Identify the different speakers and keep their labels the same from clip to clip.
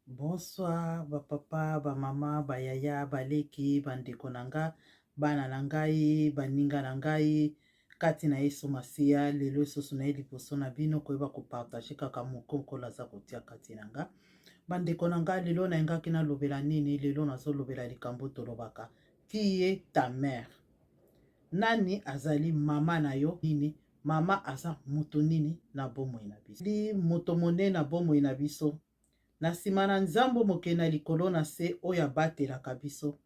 Speaker 1: Bonsoir ba papa, ba mama, ba yaya, ba leki, ba ndeko na nga, bana na ngai, baninga na ngai kati na Yesu Masiya. Lelo lisusu na ye liboso na bino koyeba kopartage kaka moko Nkolo aza kotia kati na nga. Bandeko na nga, lelo nayengaki nalobela nini? Lelo nazolobela likambo tolobaka qui est ta mère? Nani azali mama na yo? Nini mama aza moto nini na bomoi na biso? Li moto monene na bomoi na biso. Na nsima na Nzambe mokeli na likolo na se oyo abatelaka biso,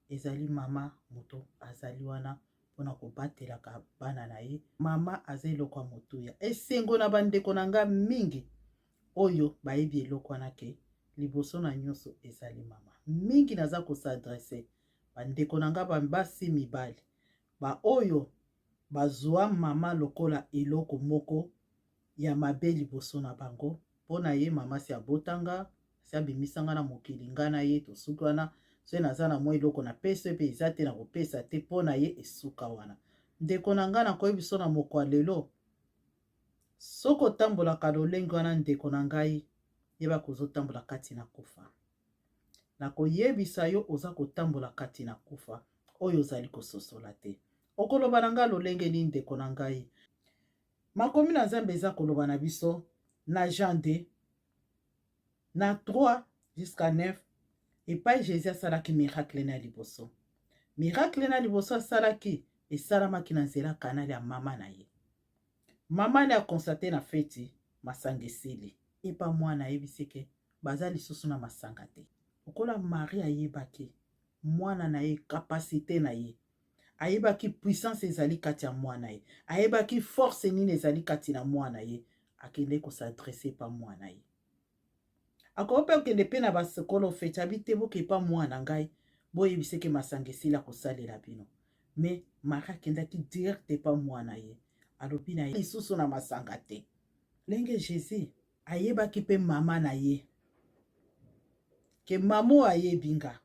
Speaker 1: ezali mama moto azali wana mpona kobatelaka bana na ye. Mama aza eloko ya motuya. Esengo na bandeko na nga mingi oyo bayebi eloko wana ke liboso na nyonso ezali mama. Mingi naza kosadresse bandeko na nga basi mibali baoyo bazwa mama lokola eloko moko ya mabe liboso na bango. Mpo na ye mama si abotanga, si abimisa nga na mokili, nga na ye tosuki wana. Soki naza na mwa eloko napesa mpe eza te na kopesa te, mpo na ye esuka wana. Ndeko na nga, nakoyebi biso na mokwa lelo, soki otambolaka lolenge wana, ndeko na ngai, yeba kozotambola kati na kufa. Nakoyebisa yo oza kotambola kati na kufa oyo ozali kososola te. Okoloba na ngai lolenge nini, ndeko na ngai? Makomi na Nzambe eza koloba na biso na Jean 2 na 3 jusqu'à 9, epai Jésus asalaki miracle na liboso. Miracle na liboso asalaki esalamaki na nzela kanal ya mama na ye. Mama na akonstate na feti masanga esili. Epa mwana ayebisi ke baza lisusu na masanga te. Lokola Marie ayebaki mwana na ye, kapasite na ye, ayebaki puissance ezali kati ya mwana ye, ayebaki force nini ezali kati na mwana ye, akende kosadresse pa mwana ye. Akoki mpe kokende mpe na basekolo feti, abi te boke pa mwana ngai, boyebisa ke masanga esili, akosalela bino. Me Marie akendaki direct pa mwana ye, alobi na ye lisusu na masanga te. Ndenge Jésus ayebaki mpe mama na ye ke mama oyo ayebi nga,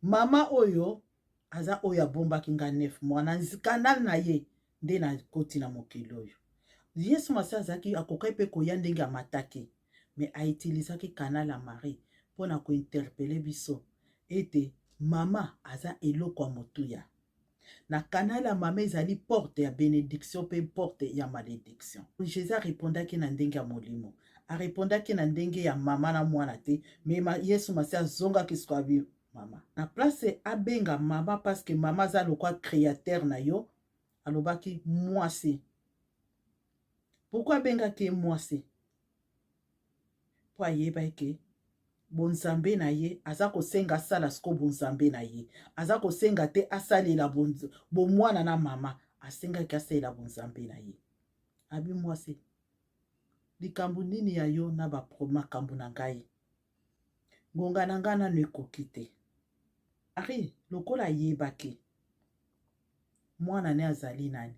Speaker 1: mama oyo aza oyo abombaki nga 9 mois na kanal na ye nde nakoti na mokili oyo. Yesu Masiya azalaki akokaki mpe koya ndenge amataki, me autilisaki kanal ya Marie mpona kointerpele biso ete mama aza eloko ya motuya. Na kanal ya mama ezali porte ya benediction mpe porte ya malediction. Jesus arepondaki na ndenge ya molimo, arepondaki na ndenge ya mama na mwana te. Me Yesu Masiya azongaki sikoyo abi mama na place abenga mama, parce que mama aza lokwa créateur na yo. Alobaki mwasi. Pourquoi abengaki ye mwasi? Mpo ayebaki ke bonzambe na ye aza kosenga asala siko bonzambe na ye, aza kosenga te asalela bomwana na mama, asengaki asalela bonzambe na ye. Abi mwasi, likambo nini ya yo na makambo na ngai? Ngonga na ngai nano ekoki te. Marie lokola ayebaki mwana ne azali nani,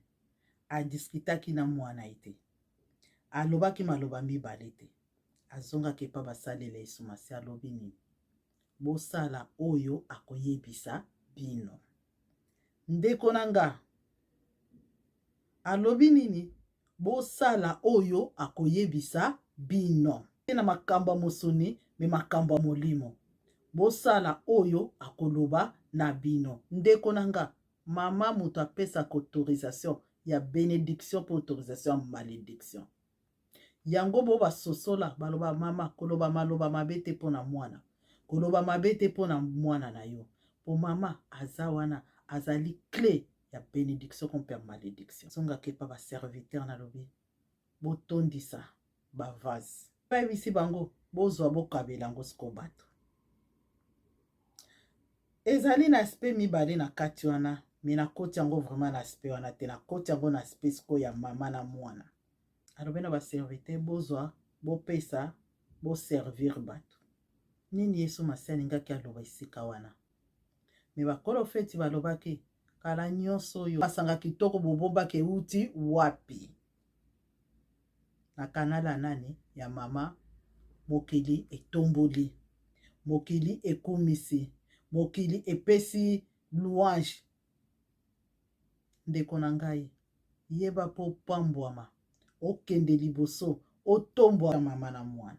Speaker 1: adiskutaki na mwana ye te, alobaki maloba mibale te, azongaki epa basalela Yesu Masiya. Alobi nini? Bosala oyo akoyebisa bino. Ndeko na nga, alobi nini? Bosala oyo akoyebisa bino. Na makambo ya mosuni, me makambo ya molimo, bosala oyo akoloba na bino. Ndeko na nga, mama moto apesaka autorisation ya benediction mpe autorisation ya malédiction. Yango bo basosola baloba mama koloba maloba mabe te mpo na mwana, koloba mabe te mpo na mwana na yo, mpo mama aza wana, azali clé ya benediction comme ya malédiction. Zongaka epa baserviteur, nalobi botondisa bavase, bayebisi bango bozwa bokabela yango siko bato. Ezali na aspect mibale na kati wana, me nakoti yango vraiment na aspect wana te, nakoti yango na aspect sikoyo ya mama na mwana. Alobi na baserviteur bozwa, bopesa, boservir bato. Nini Yesu Masiya alingaki aloba esika wana? Me bakolo feti balobaki kala nyonso oyo masanga kitoko bobombaki euti wapi? Na kanala ya nani? Ya mama. Mokili etomboli, mokili ekumisi, mokili epesi louange. Ndeko na ngai, yeba mpo pambwama, okende liboso, otombwa mama na mwana.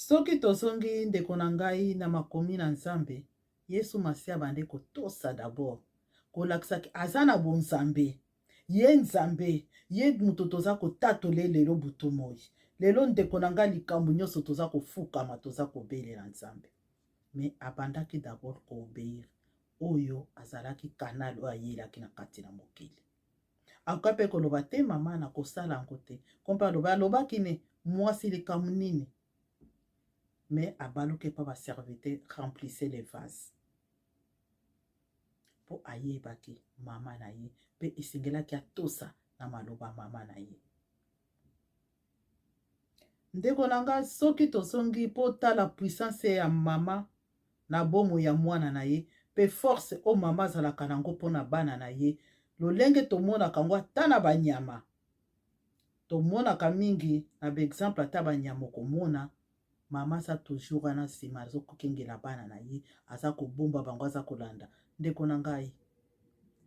Speaker 1: Soki tozongi ndeko na ngai na makomi na Nzambe, Yesu Masiya abandi kotosa d'abord, kolakisa ke aza na bonzambe. Ye Nzambe, ye moto toza kotatola ye lelo butu moi. Lelo ndeko na ngai likambo nyonso toza kofukama, toza kobelela Nzambe. Mais abandaki d'abord ko obeir oyo azalaki canal oyo ayelaki na kati na mokili. Akoka mpe koloba te mama nakosala yango te. Kompe aloba alobaki ne mwasi likambo nini? Mais abaluki epa ba serviteur remplissez les vases. Mpo ayebaki mama na ye mpe esengelaki atosa na maloba mama na ye. Ndeko na nga soki tozongi mpo tala puissance ya mama na bomoi ya mwana na ye mpe force oyo mama azalaka na yango mpo na bana na ye, lolenge tomonaka yango ata na banyama, tomonaka mingi na ba exemple ata banyama okomona mama aza toujours wana nsima azokokengela bana na ye, aza kobomba bango, aza kolanda. Ndeko na ngai,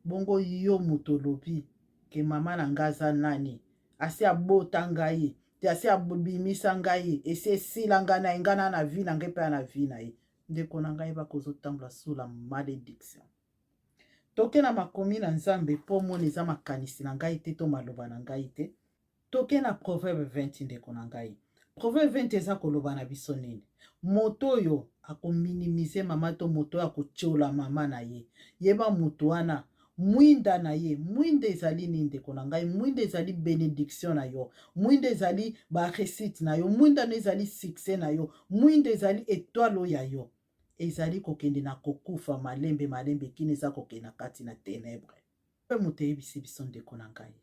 Speaker 1: bongo yo moto olobi ke mama na ngai aza nani, asi abota ngai te, asi abimisa ngai, esi esila ngai na ye, ngai na na vie na ngai mpe na vie na ye. Ndeko na ngai, bakozotambola sous la malédiction. Toke na makomi na Nzambe mpo omona eza makanisi na ngai te to maloba na ngai te. Toke na Proverbe 20 ndeko na ngai. Proverbe 20 eza koloba na biso nini? Moto oyo akominimize mama to moto oyo akotyola mama na ye, yeba moto wana mwinda na ye. Mwinda ezali nini ndeko na ngai? Mwinda ezali benediction na yo, mwinda ezali ba réussite na yo, mwinda no ezali succès na yo, mwinda ezali etoile oyo ya yo ezali kokende na kokufa malembe malembe kino eza kokende na kati na tenebre. Mpe moto eyebisi biso ndeko na ngai,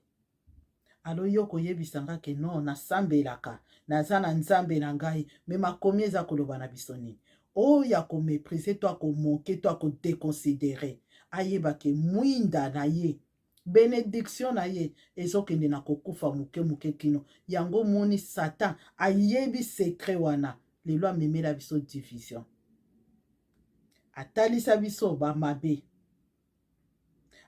Speaker 1: alo yo koyebisa nga ke non, nasambelaka, naza na Nzambe na ngai, me makomi eza koloba na biso nini? Oyo akoméprise to akomoke to akodeconsidere, ayeba ke mwinda na ye, benediction na ye ezokende na kokufa moke moke kino yango moni Satan ayebi secret wana. Lelo amemela biso division, atalisa biso bamabe,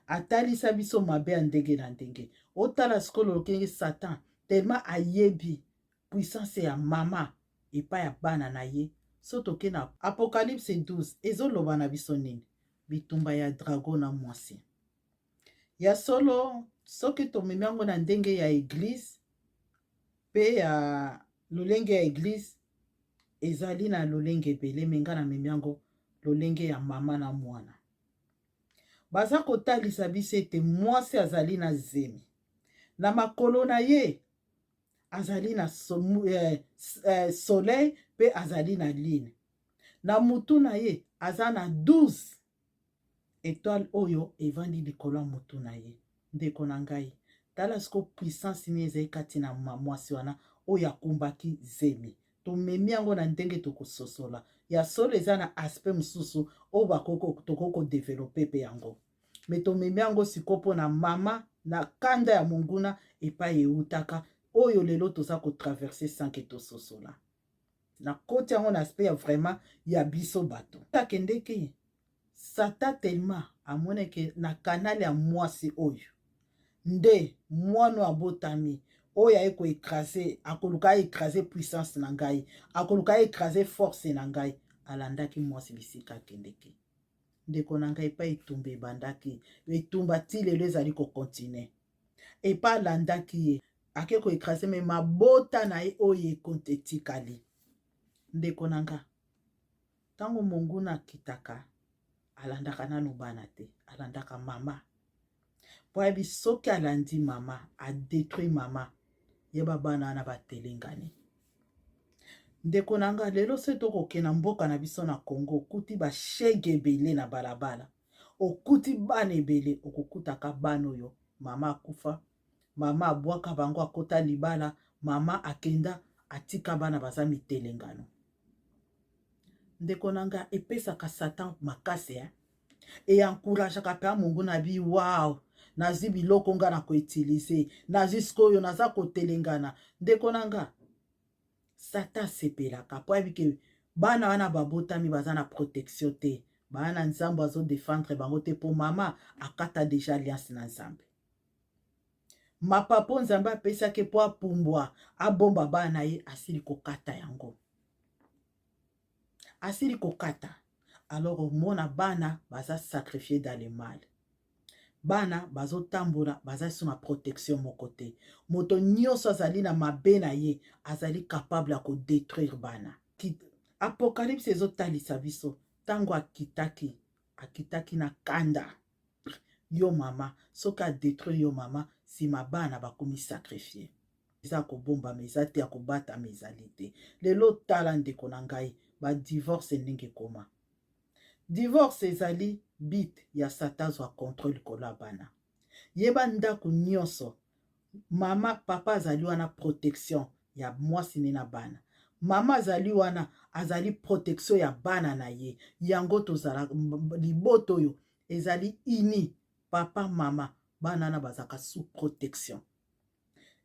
Speaker 1: atalisa biso mabe ya ndenge na ndenge. Otala sikoyo lokenge Satan tellement ayebi puissance ya mama epai ya bana na ye. So toke na Apocalypse 12, ezoloba na biso nini? Bitumba ya dragon na mwasi. Ya solo, soki tomemi yango na ndenge ya eglise mpe ya lolenge ya eglise, ezali na lolenge ebele, me ngai namemi yango lolenge ya mama na mwana. Baza kotalisa biso ete mwasi azali na zemi na makolo na ye, azali na soleil mpe azali na lune na mutu na ye, aza na 12 étoile oyo evandi likolo ya motu na ye. Ndeko na ngai, tala siko puissance nini ezali kati na mwasi wana oyo akumbaki zemi. Tomemi yango na ndenge tokososola. Ya solo, eza na aspect mosusu oyo tokoki kodévelopper mpe yango, me tomemi yango sikoyo mpo na mama na kanda ya monguna epai eutaka, oyo lelo toza kotraverser sans ke tososola. Nakoti yango na aspect ya vraiment ya biso bato. Akendeki Satan tellement amoneke na canal ya mwasi oyo nde mwana abotami, oyo aye koécraser, akoluka aécraser puissance na ngai, akoluka aécraser force na ngai. Alandaki mwasi bisika akendeki. Ndeko na ngai, epai etumba ebandaki, etumba ti lelo ezali kocontinuer. Epai alandaki ye, ake koécraser me mabota na ye oyo ekonte etikali. Ndeko na nga, ntango monguna akitaka, alandaka nano bana te, alandaka mama, po ayebi soki alandi mama, adétruit mama, yeba bana wana batelengani. Ndeko na nga, lelo soki tokokende na mboka na biso na Congo, okuti bashege ebele na balabala, okuti bana ebele, okokutaka bana oyo mama akufa, mama abwaka bango, akota libala, mama akenda, atika bana baza mitelengano. Ndeko na nga, epesaka Satan makasi, eh? Eencourageaka mpe monguna bi wow, nazwi biloko nga na koutiliser, nazwi sikoyo naza kotelengana. Ndeko na nga, Satan asepelaka mpo ayebi ke bana wana babotami baza na protection te, baa na Nzambe azodéfendre bango te, mpo mama akata déjà alliance na Nzambe. Mapa mpo Nzambe apesaki mpo apumbwa, abomba bana na ye, asili kokata yango. Asili kokata, alors omona bana baza sacrifié dans le mal. Bana bazotambola, baza so na protection moko te. Moto nyonso azali na mabe na ye, azali capable ya kodétruire bana. Apocalypse ezotalisa biso ntango akitaki, akitaki na kanda. Yo mama, soki adétruire yo mama, nsima bana bakomi sacrifié. Eza kobombama eza te, ya kobatama ezali te. Lelo tala, ndeko na ngai, badivorce ndenge ekoma. Divorce ezali but ya Satan azwa contrôle likolo ya bana. Yeba, ndako nyonso, mama, papa azali wana protection ya mwasi ne na bana. Mama azali wana, azali protection ya bana na ye. Yango tozala liboto oyo ezali uni, papa, mama, bana wana bazalaka sous protection.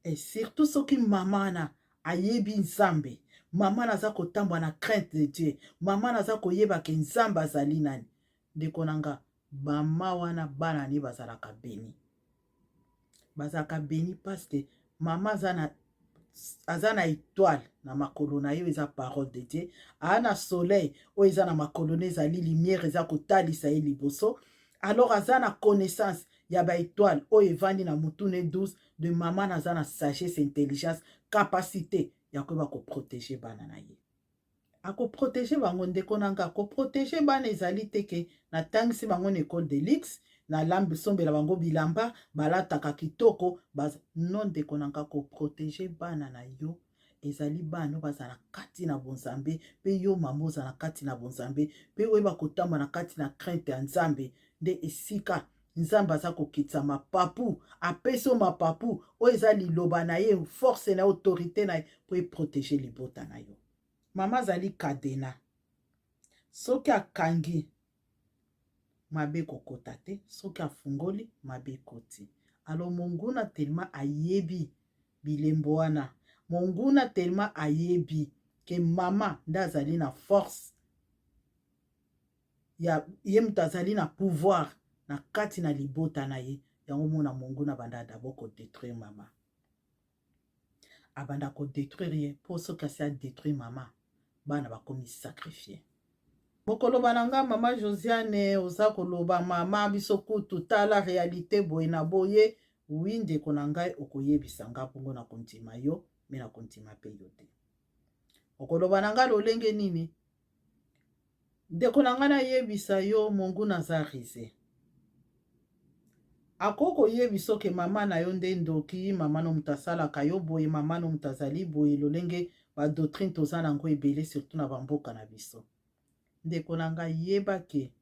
Speaker 1: Et surtout soki mama wana ayebi Nzambe, mama naza kotambola na crainte de Dieu, mama naza koyeba ke Nzambe azali nani. Ndeko na nga, mama wana, bana ne bazalaka bénis, bazalaka bénis, parce que mama aza na étoile na makolo na ye, eza parole de Dieu. Aa na soleil oyo eza na makolo na, ezali lumière, eza kotalisa ye liboso. Alors aza na connaissance ya baétoile oyo evandi na mutu ne 12 de mama. Naza na sagesse, intelligence, capacité ya koyeba koprotéger bana na ye, akoprotéger bango. Ndeko na nga, koprotéger bana ezali te ke natangisi bango na école de luxe, nalambi, sombela bango bilamba balataka kitoko baza. Non, ndeko na nga, koprotéger bana na yo ezali bana oyo bazala kati na bonzambe, mpe yo mama ozala kati na bonzambe, mpe oyeba kotambola na kati na crainte ya Nzambe. Nde esika Nzambe aza kokitisa mapapu, apesi yo mapapu oyo eza liloba na ye, force na ye, autorité na ye, mpo eprotéger libota na yo. Mama azali cadenas. Soki akangi, mabe kokota te. Soki afungoli, mabe ekoti. Alors monguna tellement ayebi bilembo wana, monguna tellement ayebi ke mama nde azali na force ya ye, moto azali na pouvoir na kati na libota na ye. Yango mona monguna banda d'abord kodétruire mama, abanda kodétruire ye, mpo soki asi adétruire mama, bana bakomi sacrifié. Bokoloba na nga: "Mama Josiane, oza koloba mama, biso kutu tala réalité boye na boye." Oui, ndeko na ngai, okoyebisa nga mpongo na kondima yo, me na kondima mpe yo te. Okoloba na ngai lolenge nini? Ndeko na ngai, nayebisa yo, monguna aza rusé. Akoki koyebisa oke mama na yo nde ndoki, mama no moto asalaka yo boye, mama no moto azali boye. Lolenge badoctrine toza nango ebele, surtout na bamboka na biso. Ndeko na ngai, yeba ke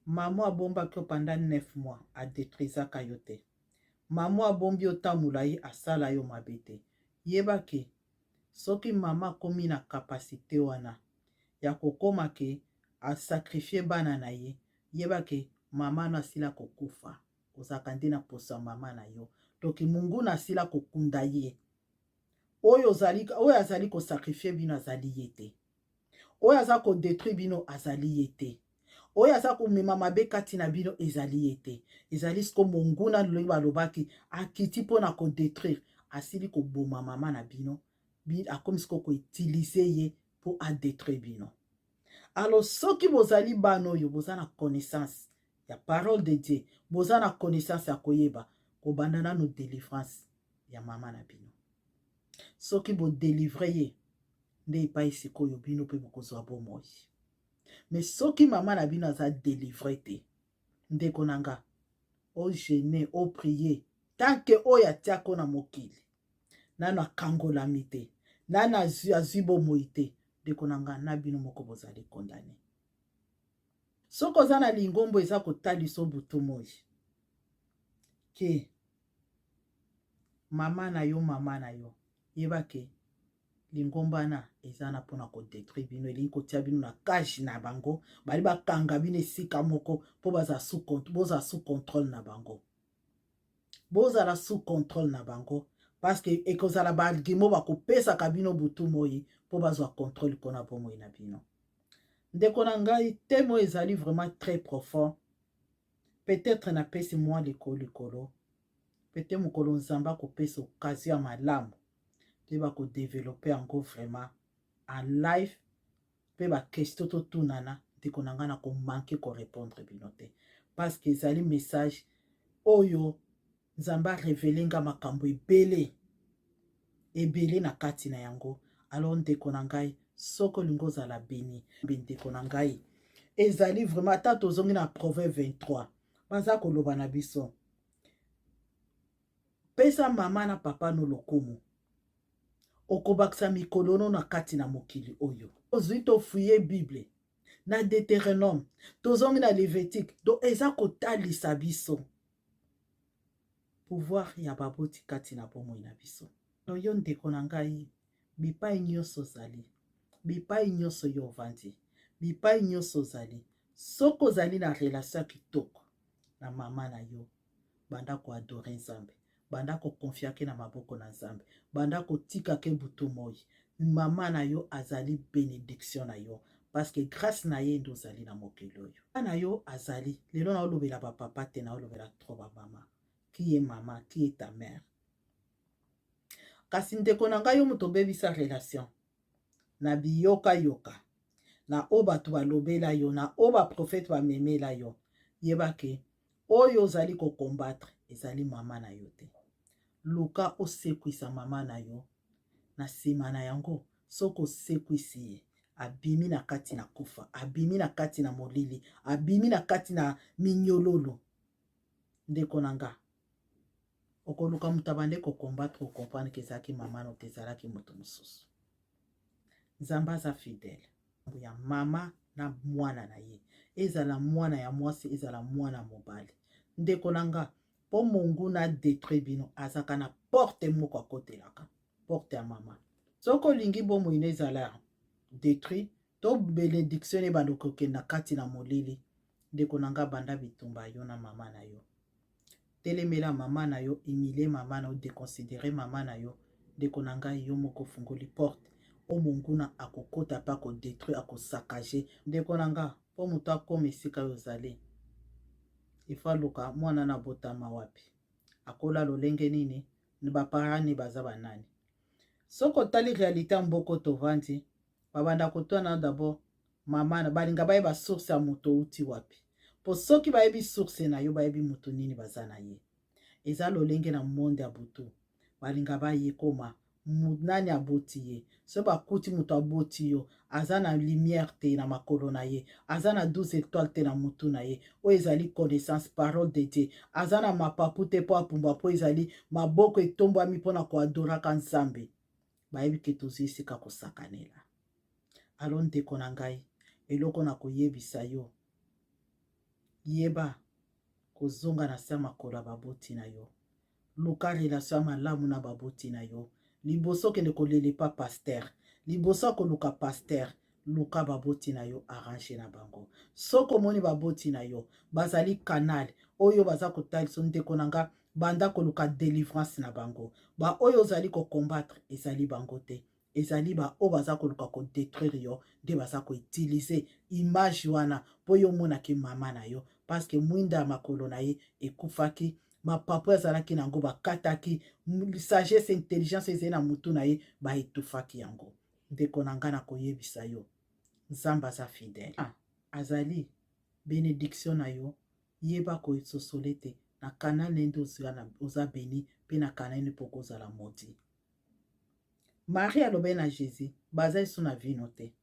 Speaker 1: mama abombaki yo pendant 9 mois, adétruisaka yo te. Mama abombi yo ta molai, asala yo mabe te. Yeba ke soki mama akomi na capacité wana ya kokóma ke asacrifier bana na ye, yeba ke mama no asila kokufa. Ozalaka nde na poso ya mama na yo, toki monguna asila kokunda ye. Oyo oyo azali kosacrifier bino azali ye te. Oyo aza kodétruire bino azali ye te. Oyo aza komema mabe kati na bino ezali ye te. Ezali siko monguna. Lolenge balobaki, akiti mpona kodétruire, asili koboma mama na bino, akomi siko koutiliser ye mpo adétruire bino. Alors soki bozali bana oyo boza na connaissance ya parole de Dieu, boza na connaissance ya koyeba kobanda nano délivrance ya mama na bino, soki bodélivrer ye, nde epai sikoyo bino mpe bokozwa bomoi. Mais soki mama na bino aza délivré te, ndeko na nga, ojeûner, oprier, tant que oyo atiako na mokili nano akangolami te, nano azwi bomoi te, ndeko na nga, na bino moko bozali condamné. Soki oza na lingombo eza kotalisa butu moi ke mama na yo, mama na yo, yeba ke lingomba wana eza na mpona kodétruire bino. Elingi kotia bino na cage na bango, bali bakanga bino esika moko mpo bozala sous contrôle na bango, bozala sous contrôle na bango, parce que ekozala baargument bakopesaka bino butu moi mpo bazwa contrôle mpona bomoi na bino. Ndeko na ngai, thème oyo ezali vraiment très profond. Peut-être napesi mwa likolo likolo. Peut-être mokolo Nzambe akopesa occasion ya malamu, toyeba kodévelopper yango vraiment en live. mpe ba question totunana. Ndeko na ngai, na komanquer korépondre bino te, parce que ezali message oyo Nzambe arévéler nga makambo ebele ebele na kati na yango. Alors ndeko na ngai, soki olingi ozala béni, ndeko na ngai, ezali vraiment, ata tozongi na Proverbe 23, baza koloba na biso: pesa mama na papa no lokumu, okobakisa mikolo no na kati na mokili oyo. Ozwi, tofouiller Bible na Deutéronome, tozongi na Lévitique, donc eza kotalisa biso pouvoir ya baboti kati na bomoi na biso. Yo ndeko na ngai, bipai nyonso ozali, bipai nyonso yo ovandi, bipai nyonso ozali, soki ozali na relation ya kitoko na mama na yo, banda koadorer Nzambe, banda koconfier na maboko na Nzambe, banda kotikake butu moi. Mama na yo azali bénédiction na yo, parce que grâce na ye nde ozali na mokili oyo. Na yo azali lelo, naolobela bapapa te, naolobela trop bamama. Qui est mama? Qui est ta mère? Kasi ndeko na ngai, yo moto obebisa relation na biyokayoka na oyo bato balobela yo, na oyo baprofete bamemela yo, yeba ke oyo ozali kocombattre ezali mama na yo te. Luka osekwisa mama na yo. Na nsima na yango, soki osekwisi ye, abimi na kati na kufa, abimi na kati na molili, abimi na kati na minyololo, ndeko na nga, okoluka moto abande kocombattre, ocomprendre ke ezalaki mama no te, ezalaki moto mosusu. Nzambe aza fidèle ya mama na mwana na ye, ezala mwana ya mwasi, ezala mwana mobali. Ndeko na nga, mpo monguna adétruire bino, azalaka na porte moko akotelaka, porte ya mama. Soki olingi bomoi no ezala détruit to bénédiction ebanda kokende na kati na molili, ndeko na nga, banda bitumba yo na mama na yo. Telemela mama na yo, humilier mama na yo, déconsidérer mama na yo, ndeko na ngai, yo moko ofungoli porte o monguna akokota mpe akodétruire, akosaccager. Ndeko na nga, mpo moto akóma esika oyo ozali, ifo aluka mwana na botama wapi, akola lolenge nini, baparents ni baza banani. Soki otali réalité ya mboka tovandi, babanda kotwana d'abord mama na balinga bayeba source ya moto outi wapi, mpo soki bayebi source na yo, bayebi moto nini baza na ye. Eza lolenge na monde ya butu, balinga baye koma nani aboti ye. Soki bakuti moto aboti yo aza na lumière te na makolo na ye, aza na 12 étoile te na mutu na ye, oyo ezali connaissance, parole de Dieu, aza na mapapu te mpo apumbwa, mpo ezali maboko etombwami mpona koadoraka Nzambe, bayebi ke tozwi esika kosakanela. Alors ndeko na ngai, eloko na koyebisa yo, yeba kozonga na se ya makolo ya baboti na yo. Luka relation ya malamu na baboti na yo. Liboso okende kolela epa pasteur, liboso ya koluka pasteur, luka baboti na yo, arranger na bango. Soki omoni baboti na yo bazali canal oyo baza kotalisa, ndeko na nga, banda koluka délivrance na bango. Baoyo ozali kocombattre ezali bango te, ezali baoyo baza koluka kodétruire yo nde baza koutiliser image wana mpo yo omonaki mama na yo, parce que mwinda ya makolo na ye ekufaki, mapapu azalaki nango bakataki, sagesse, intelligence ezali na mutu na ye baetufaki yango. Ndeko na ngai, na koyebisa yo, Nzambe aza fidèle, azali bénédiction na yo. Yeba kososola ete na canal nde oza béni, mpe na canal mpo kozala maudit. Marie alobaki na Jésus: baza lisusu na vino te.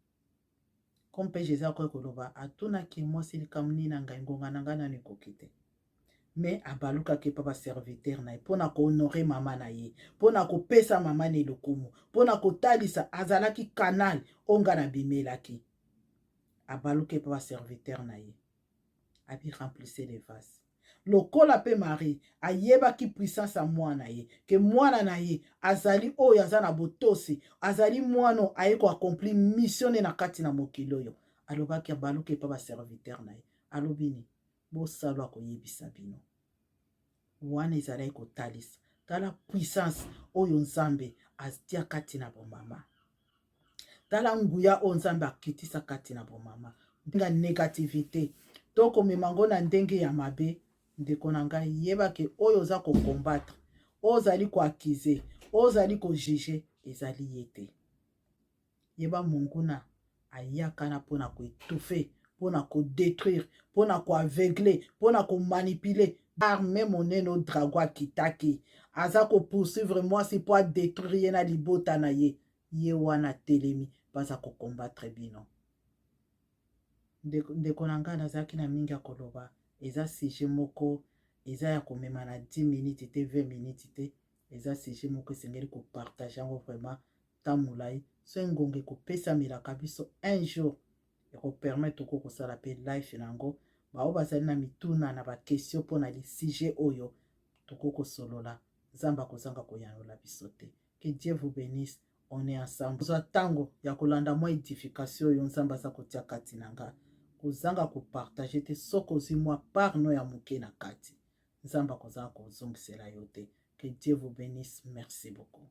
Speaker 1: Comme mpe Jésus akoki koloba, atunaki mwasi: likambo nini na ngai? Ngonga na ngai nano ekoki te. Me abalukaki mpa baserviteur na ye mpona kohonorer mama na ye, mpona kopesa mama na elokumu, mpona kotalisa azalaki canal oyo ngai nabimelaki. Abaluki mpa baserviteur na ye, abi: remplissez les vases. Lokola mpe Marie ayebaki puissance ya mwana ye, ke mwana na ye azali oyo aza na botosi, azali mwana aye koaccomplir mission ne na kati na mokili oyo, alobaki, abaluki epa baserviteur na ye, alobi ni: bosalwa koyebisa bino. Wana ezalaki kotalisa, tala puissance oyo Nzambe atia kati na bomama, tala nguya oyo Nzambe akitisa kati na bomama. Ndenge négativité to komema ngo na ndenge ya mabe, ndeko na ngai, yebake oyo oza kocombattre, oyo ozali koaccuser, oyo ozali kojuger, ezali ye te. Yeba monguna. Ayaka na mpona koétouffer, mpona kodétruire, mpona koaveugler, mpona komanipuler. Arme monene o dragon akitaki, aza kopoursuivre mwasi mpo adétruire ye na libota na ye. Ye wana atelemi, baza kocombattre bino. Ndeko na ngai, nazalaki na mingi ya koloba. Eza sujet moko eza ya komema na 10 minutes te, 20 minutes te. Eza sujet moko esengeli kopartager yango vraiment ta molai. So ngonga ekopesamelaka biso un jour, ekopermettre oko kosala mpe live na yango. Bao bazali na mituna na baquestion mpona lisujet oyo, tokoki kosolola. Nzambe akozanga koyanola biso te. Que Dieu vous bénisse. On est ensemble. Ozwa ntango ya kolanda mwa édification oyo Nzambe aza kotia kati na nga. Kozanga kopartager te. Soki ozwi mwa part no ya moke na kati, Nzambe akozanga kozongisela yo te. Que Dieu vous bénisse. Merci beaucoup.